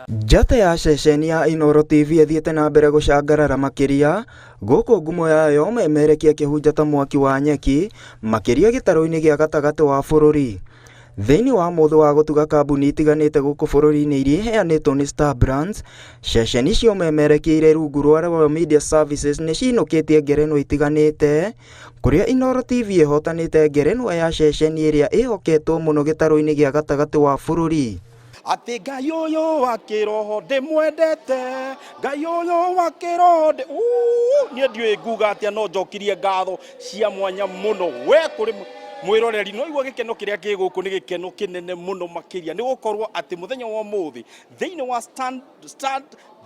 Njata ya ceceni ya Inooro TV ĩthiĩte na mbere gũcangarara makĩria, gũkũ ngumo yayo ũmemerekia ĩkĩhunja ta mwaki wa nyeki, makĩria gĩtarũ-inĩ gĩa gatagatĩ wa bũrũri. Thĩinĩ wa mũthĩ wa gũtuga kambuni itiganĩte gũkũ bũrũri-inĩ iria iheanĩtwo nĩ Star Brands, ceceni cia ũmemerekia irĩ rungu rwa Royal Media Services nĩ cinũkĩtie ngerenwa itiganĩte, kũrĩa Inooro TV ĩhotanĩte ngerenwa ya ceceni ĩrĩa ĩhoketwo mũno gĩtarũ-inĩ gĩa gatagatĩ wa bũrũri. Atĩ Ngai ũyũ wa kĩroho ndĩmwendete, Ngai ũyũ wa kĩroho ndĩ Uu, niĩ ndiũĩ nguga atĩa no njokirie ngatho cia mwanya mũno we kũrĩ mwĩroreri. No igua gĩkeno kĩrĩa kĩ gũkũ nĩ gĩkeno kĩnene mũno makĩria nĩ gũkorwo atĩ mũthenya wa ũmũthĩ thĩinĩ wa Stand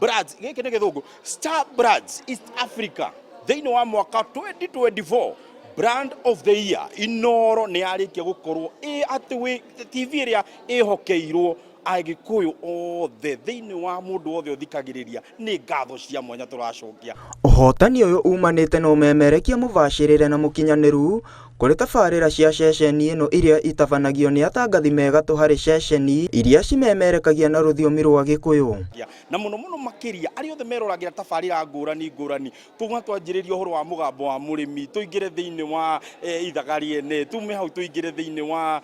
Brands, gĩkĩ nĩ gĩthũngũ, Star Brands East Africa thĩinĩ wa mwaka 2024 Brand of the Year, Inooro nĩ yarĩkia gũkorwo ĩ atĩ wĩ TV ĩrĩa ĩhokeirwo Agĩkũyũ othe thĩinĩ wa mũndũ wothe ũthikagĩrĩria. Nĩ ngatho cia mwanya tũracokia. Ũhotani ũyũ umanĩte na ũmemerekia mũbacĩrĩre na mũkinyanĩru kũrĩ tabarĩra cia ceceni ĩno iria itabanagio nĩ atangathi me gatũ harĩ ceceni iria cimemerekagia na rũthiomi rwa Gĩkũyũ. Na mũno mũno makĩria arĩa othe meroragĩra tabarĩra ngũrani ngũrani, tuma twanjĩrĩria ũhoro wa mũgambo wa mũrĩmi, tũingĩre thĩinĩ wa ithaga rĩene, tume hau tũingĩre thĩinĩ wa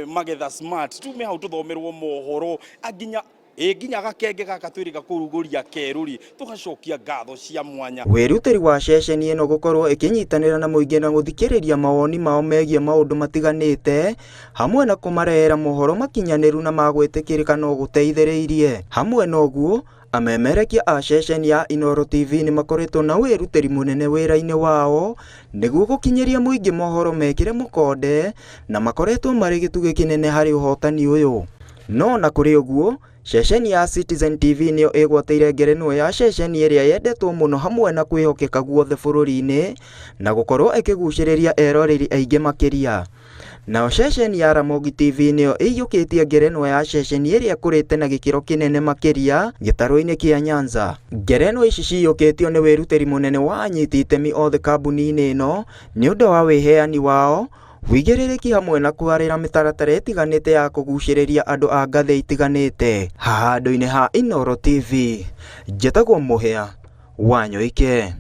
magetha smart, tume hau tũthomerwo mohoro, nginya ĩ nginya gakenge gaka twĩrĩga kũrugũria kerũ-rĩ, tũgacokia ngatho cia mwanya. Wĩrutĩri wa ceceni ĩno gũkorwo ĩkĩnyitanĩra na mũingĩ na gũthikĩrĩria mawoni mao megiĩ maũndũ matiganĩte hamwe na kũmarehera mohoro makinyanĩru na ma gwĩtĩkĩrĩka no gũteithĩrĩirie. Hamwe na ũguo, amemerekia a ceceni ya Inooro TV nĩ makoretwo na wĩrutĩri mũnene wĩra-inĩ wao nĩguo gũkinyĩria mũingĩ mohoro mekĩre mũkonde na makoretwo marĩ gĩtugĩ kĩnene harĩ ũhotani ũyũ. No ona kũrĩ ũguo, ceceni ya Citizen TV nĩyo ĩgwatĩire ngerenwa ya ceceni ĩrĩa yendetwo mũno hamwe na kwĩhokeka guothe bũrũri-inĩ na gũkorwo ĩkĩgucĩrĩria eroreri aingĩ makĩria. Nayo ceceni ya Ramogi TV nĩyo ĩiyũkĩtie ngerenwa ya ceceni ĩrĩa ĩkũrĩte na gĩkĩro kĩnene makĩria gĩtarũ-inĩ kĩa Nyanza. Ngerenwa ici ciyũkĩtio nĩ wĩrutĩri mũnene wa anyiti itemi othe kambuni-inĩ ĩno nĩũndũ wa wĩheani wao, wĩigĩrĩrĩki hamwe na kwarĩra mĩtaratara ĩtiganĩte ya kũgucĩrĩria andũ a ngathĩ itiganĩte. Haha handũ-inĩ ha Inooro TV, njĩtagwo Mũhĩa wa Nyoike.